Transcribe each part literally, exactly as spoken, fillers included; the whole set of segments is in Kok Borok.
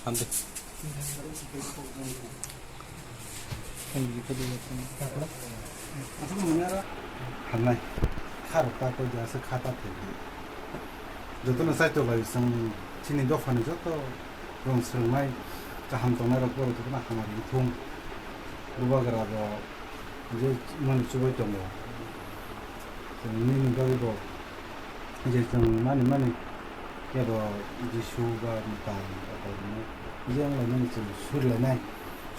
Hamdi. Hamnai. Kha rok ta koi ja se kha ta thai. Joto no sai to lai sang chini dopha ni joto rong srwng nai kaham tong nai rok borok joto no hamari thung. Bubagra bo je mani chubai tongo. Chwng nini bagwi bo je chwng mani mani kebo Jisu ba mwtai akorno je wng laimani chwng suri lainai,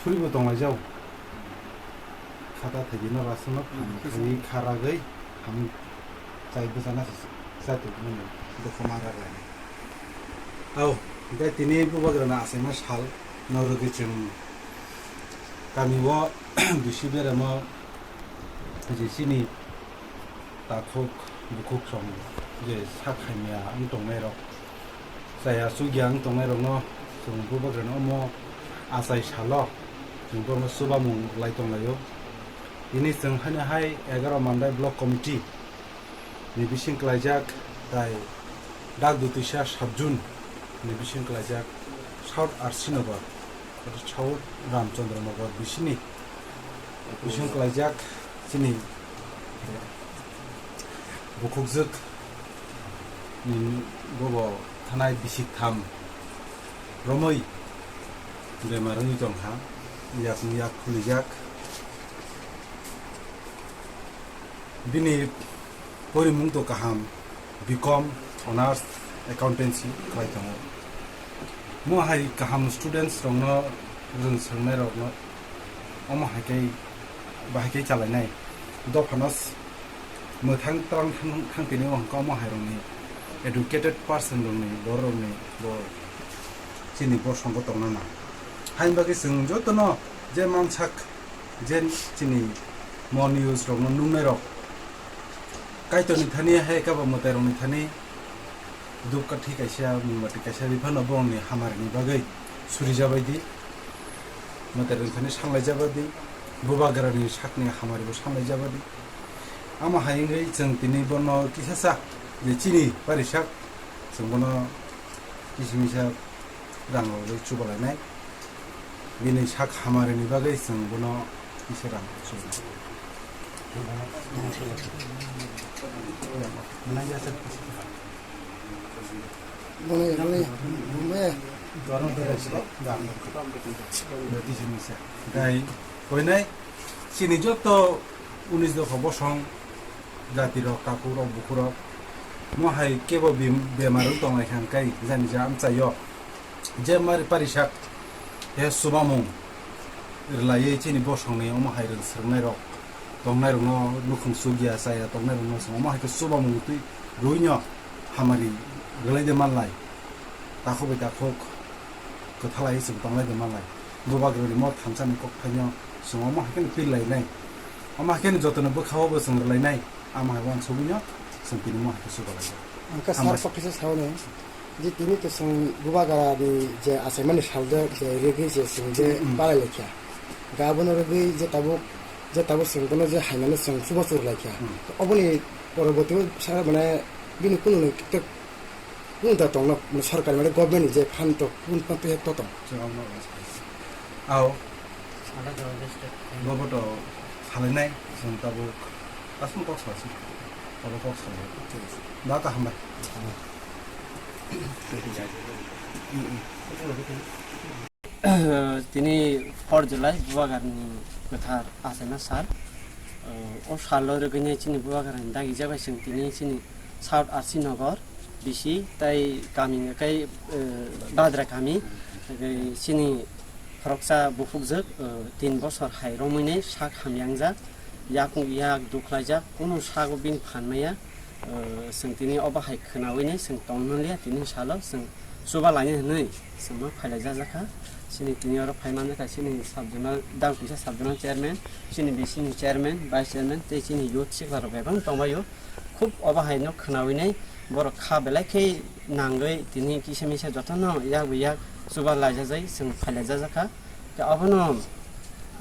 suribo tong laijao. Khata thaibi no rasuk no phan khaiwi kha ragwi ham chai bwsana se chai tongmani dopha ma raglainai. Ao, hwnkhe tini bubagrano achaima sal no rwgwi chwng kamio bisi beremo je chini takhuk bukhuk song je sak hamya wng tongnairok, chaya chukya wng tongnairokno chwng bubagrano omo achai salo chwng borokno chubamung lai tonglaio. Tini chwng haino hai egaroh Mandai Block Committee ni bising klaijak tai Dak Dutisa Sub Zone ni bising klaijak South R C Nagar, South Ramchandra Nagar bisini bising klaijak chini bukhukjwk ni bobo thanai bisik tham romwi bemar wngwi tongkha, yakni yak phulijak. Bini porimung to kaham, B Com, Honours, Accountancy khlai tongo. Mo hai kaham students rokno rwng swngnai rokno omo hai khe bahai khe chalainai. Dophano s-, mwthang twlang thang, thang tini o hwnkhe omo hai rokni educated person rokni, borok rokni bo chini bosongo tongna nang. Haini bagwi chwng jotono je mansak je chini mo news rokno nuknai rok Kaitorni thani hai khe bo mwtai rokni thani duk kathi kaisa, mungmati kaisa riphano borokni hamari ni bagwi surijabai di. Mwtai rokni thani sanglaijabai di. Bubagrani sakni hamari bo sanglaijabai di. Amo hai wngwi chwng tini bono kisa sa je chini parisak chwng bono kisa misa rang rwgwi chubalainai. Bini sak hamari ni bagwi chwng bono kisa rang chubalainai. Boni, boni, boni. Tei koinai chini joto unis dopha bosong jati rok, takhuk rok, bukhuk rok, mo hai kebo bem-, bemar wng tong lai kha, hwnkhe jani ja amchai o je mari parisak he chubamung rwlaiwi chini bosongni omo hai rwng swrwngnairok tongnairokno nukhung chukya chaya tongnairokno chwng omo hai khe chubamung twi rwino hamari rwlai de manlai, takhuk bai takhuk kwthalai chwng tonglai de manlai. Bubagrani mor thansa ni kok phaino chwng omo hai kheno pil lainai. Omo hai kheno jotono bwkha o bo chwng rwlainai. Amo hai uansugwino chwng tini mo hai khe chubalaijak. Ang khe sir Hambai. Kok kisa sauni je tini to chwng Bubagrani je achaimani sal je, je rwgwi je chwng je Mm. balai laikha. Ga bono rwgwi je tabuk, je tabuk chwng bono je hainani chwng chubachu rwlaikha. Mm. Oboni poroborti o sara mane bini kunu ni kok Kung da tongno, sorkar mane government ni je fund to, kung fund to, to tong. Chwng no. Ao. Bobo to salainai, chwng tabuk aswk kok salasi. Abo kok salai. Da kaham bai. Tini four July Bubagrani kwthar achaima sal. O salo rwgwini chini Bubagrani dagi jabai chwng tini chini South R C Nagar bisi tai kami hwnkhe, eh, Badra kami, eh, chini khoroksa bukhukjwk, eh, tin bosor hai romwini sak hamyangjak, yakung yak dukhlaijak, kunu sago bini phan maya, eh, chwng tini obo hai khwnawini chwng tong manliya, tini salo chwng chuba laini hwnwi chwngno phailaijak kha. Chini tini oro phai manjakha chini sub zonal, dang kisa sub zonal chairman, chini bisi ni chairman, vice chairman tei chini youth sikla rok bebak tongbaio. Khub obo hai no khwnawinai borok kha belai khe nangwi tini kisa misa jotono yak bai yak chuba laijajai chwng phailaijak kha. Tei obono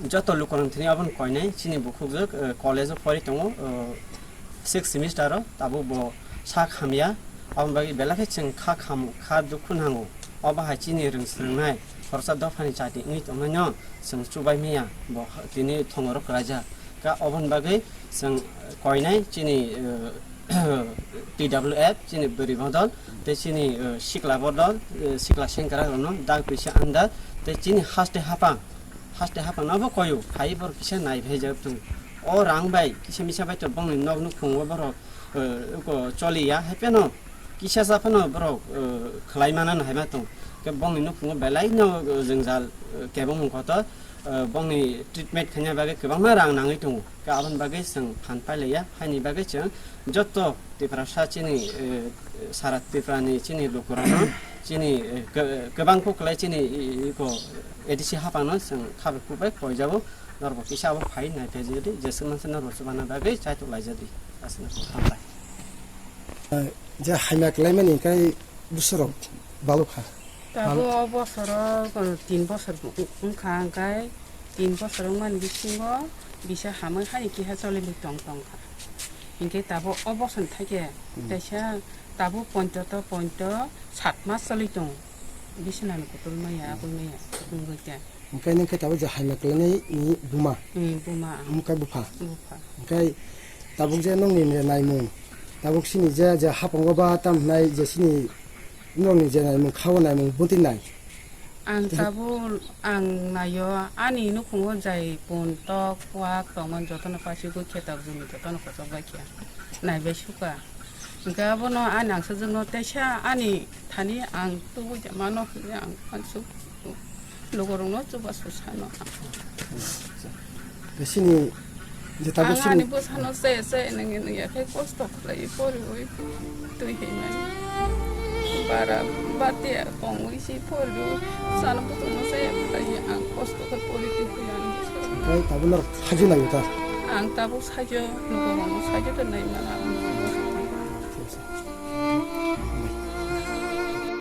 joto lukurok thini obono koinai chini bukhukjwk, eh, college o pori tongo, eh, sixth semester o tabuk bo sak hamya, Aboni bagwi belai khe chwng kha kham, kha dukhu nango. Obo hai chini rwng swrwngnai khoroksa dophani chati wngwi tongnaino chwng chubai maya, bo tini thongoro kwlaijak. Ka oboni bagwi chwng koinai chini, eh, T W F, chini bwrwi bodol, tei chini, eh, sikla bodol, eh, sikla sengkrak rokno dak pisa andar, tei chini haste hapang, haste hapang no bo koyo, phai borok kisa nai phai jak tung. O rang bai kisa misa bai to bongni nok nukhungo borok, eh, uko choli ya, hai phano kisa sa phano borok, eh, khlai mana no hai ma tong. Ke bongni nukhungo belai no, eh, jwngjal, eh, kebo mung kotor. Eh, bongni treatment khaina bagwi kwbangma rang nangwi tongo. Khe aboni bagwi chwng phan pailaiya, haini bagwi chwng joto Tiprasa chini, eh, sara Tripurani chini lukurokno chini, eh, kw-, kwbang kuk kwlai chini, i-, iko A D C hapangno chwng khabai kuk bai koijabo, norbo kisa abo phai nai phaijadi, jeswk mansa norbo chubana bagwi chaitok laijadi. Aswkno hambai. Eh, je hamya kwlaimani hwnkhe bwswrok balukha. Tabuk o bosoro, uh, tin bosor wngkha, hwnkhe tin bosor wngmani bisingo bisa hamwi haino keha choliwi tong tongkha. Hinkhe tabuk o bosor thaikhe, hmm, kaisa tabuk poito to poito sat mas choli tongo. Bisinani kutul maya, hmm, abui maya wngwi khe. Hwnkhe nini khe tabuk je hamya kwlainai ni buma. Hmm, buma ang. Omo khe bupha. Bupha. Hwnkhe tabuk je nongni je naimung, tabuk sini je, je hapango ba tam hwnai je sini nongni je naimung, khao naimung, buti nai. Ang tabuk ang naio, ani nukhungo jai pun tok, wak tongmani jotono pasigwi khe tabuk jotono kochok bai khe naibai sukha. Hwnkhe abono ani ang sujukno teisa ani thani ang tubui ja mano hwnwi ang uansuk lukurokno chubachu sano. Tei sini je tabuk ang sini ani bwsano se se nungya nungya khe kosto khlaiwi poriwi twi hinmani. Bara batia kongwi si poriwi chana buchukno se khlaiwi ang kosto khe pori twi hinmani. Tei tabuk norok thajwi nai ta? Ang tabuk saijo lukurokno saijo khe nai mano.